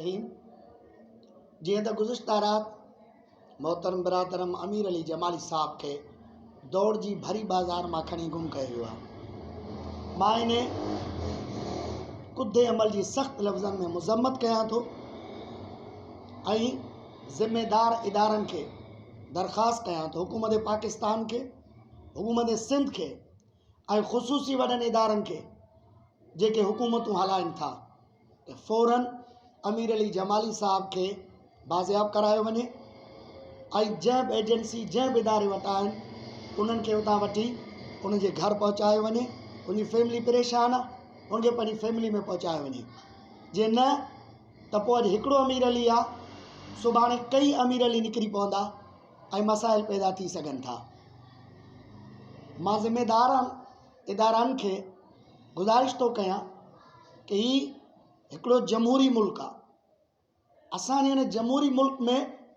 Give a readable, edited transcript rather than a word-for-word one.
الرحيم جيئن ته گذشته رات محترم برادرم امير علي جمالي صاحب کي دوڙ جي ڀري بازار مان کڻي گم ڪيو ويو آهي. مان ان ڪڌي عمل جي سخت لفظن ۾ مذمت ڪيان ٿو ۽ ذميدار ادارن کي درخواست ڪيان ٿو حڪومت پاڪستان کي حڪومت سنڌ کي ۽ خصوصي وڏن ادارن کي جيڪي حڪومتون هلائن ٿا ته فورن امير علي جمالي صاحب کي بازياب ڪرايو وڃي ۽ جنهن به ايجنسي جنهن به اداري وٽ آهن انهن کي اتان وٺي ان جي گهر پهچايو وڃي ان جي فيملي پريشان آهي ان کي پنهنجي فيملي ۾ پهچايو وڃي جي نه ته پوء اڄ هڪڙو امير علي آهي سڀاڻي ڪئي امير علي نڪري پوندا ۽ مسائل پيدا ٿي سگهن ٿا مان ذميدار ادارن کي گذارش ٿو ڪيان ته هي هڪڙو جمهوري ملڪ آهي اسان جي هن جمهوري ملڪ ۾